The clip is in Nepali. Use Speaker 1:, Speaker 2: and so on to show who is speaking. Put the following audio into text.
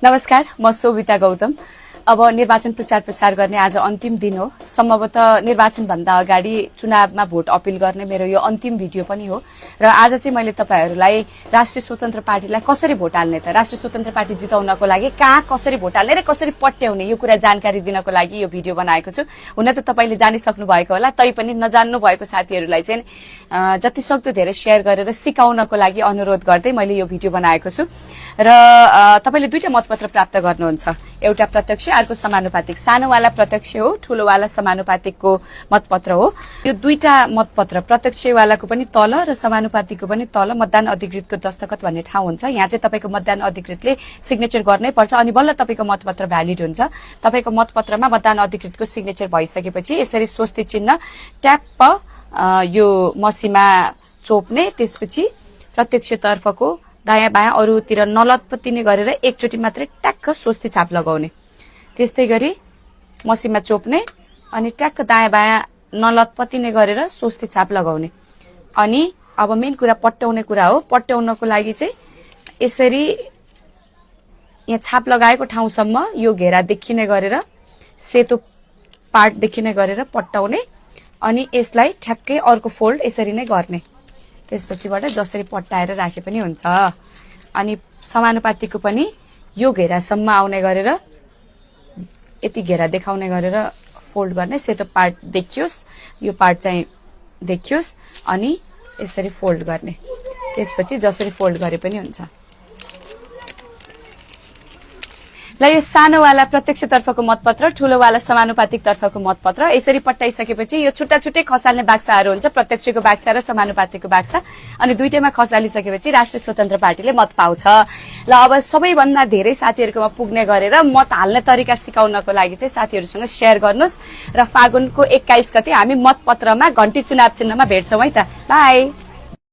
Speaker 1: नमस्कार, म शोभिता गौतम। अब निर्वाचन प्रचार प्रसार गर्ने आज अन्तिम दिन हो। सम्भवतः निर्वाचन भन्दा अगाडि चुनावमा भोट अपिल गर्ने मेरो यो अन्तिम भिडियो पनि हो र आज चाहिँ मैले तपाईहरुलाई राष्ट्रिय स्वतन्त्र पार्टीलाई कसरी भोट हाल्ने त, राष्ट्रिय स्वतन्त्र पार्टी जिताउनको लागि कहाँ कसरी भोट हाल्ने र कसरी पट्याउने यो कुरा जानकारी दिनको लागि यो भिडियो बनाएको छु। हुन त तपाईले जानिसक्नु भएको होला, तै पनि नजान्नु भएको साथीहरुलाई चाहिँ जति सक्दो धेरै शेयर गरेर सिकाउनको लागि अनुरोध गर्दै मैले यो भिडियो बनाएको छु। र तपाईले दुईटा मतपत्र प्राप्त गर्नुहुन्छ, एउटा प्रत्यक्ष, अर्को समानुपातिक। सानोवाला प्रत्यक्ष हो, ठूलोवाला समानुपातिकको मतपत्र हो। यो दुईटा मतपत्र प्रत्यक्षवालाको पनि तल र समानुपातिकको पनि तल मतदान अधिकृतको दस्तखत भन्ने ठाउँ हुन्छ। यहाँ चाहिँ तपाईको मतदान अधिकृतले सिग्नेचर गर्नै पर्छ अनि बल्ल तपाईको मतपत्र भ्यालिड हुन्छ। तपाईको मतपत्रमा मतदान अधिकृतको सिग्नेचर भइसकेपछि यसरी स्वस्ति चिन्ह ट्याप्प यो मसीमा चोप्ने, त्यसपछि प्रत्यक्षतर्फको दायाँ बायाँ अरूतिर नलतपतिने गरेर एकचोटि मात्रै ट्याक्क स्वस्ति छाप लगाउने, त्यस्तै गरी मसीमा चोप्ने अनि ट्याक्क दायाँ बायाँ नलतपतिने गरेर स्वस्ति छाप लगाउने। अनि अब मेन कुरा पट्याउने कुरा हो। पट्याउनको लागि चाहिँ यसरी यहाँ छाप लगाएको ठाउँसम्म यो घेरा देखिने गरेर, सेतो पार्ट देखिने गरेर पट्याउने अनि यसलाई ठ्याक्कै अर्को फोल्ड यसरी नै गर्ने। त्यसपछिबाट जसरी पट्टाएर राखे पनि हुन्छ। अनि समानुपातिकको पनि यो घेरासम्म आउने गरेर यति घेरा देखाउने गरेर फोल्ड गर्ने, सेतो पार्ट देखियोस्, यो पार्ट चाहिँ देखियोस् अनि यसरी फोल्ड गर्ने। त्यसपछि जसरी फोल्ड गरे पनि हुन्छ। ल यो सानोवाला प्रत्यक्षतर्फको मतपत्र, ठूलोवाला समानुपातिक तर्फको मतपत्र यसरी पट्टाइसकेपछि यो छुट्टा छुट्टै खसाल्ने बाक्साहरू हुन्छ, प्रत्यक्षको बाक्सा र समानुपातिकको बाक्सा। अनि दुईटैमा खसालिसकेपछि राष्ट्रिय स्वतन्त्र पार्टीले मत पाउँछ। ल अब सबैभन्दा धेरै साथीहरुकोमा पुग्ने गरेर मत हाल्ने तरिका सिकाउनको लागि चाहिँ साथीहरुसँग शेयर गर्नुस् र फागुनको 21 गते हामी मतपत्रमा घण्टी चुनाव चिन्हमा भेट्छौं है त। बाइ।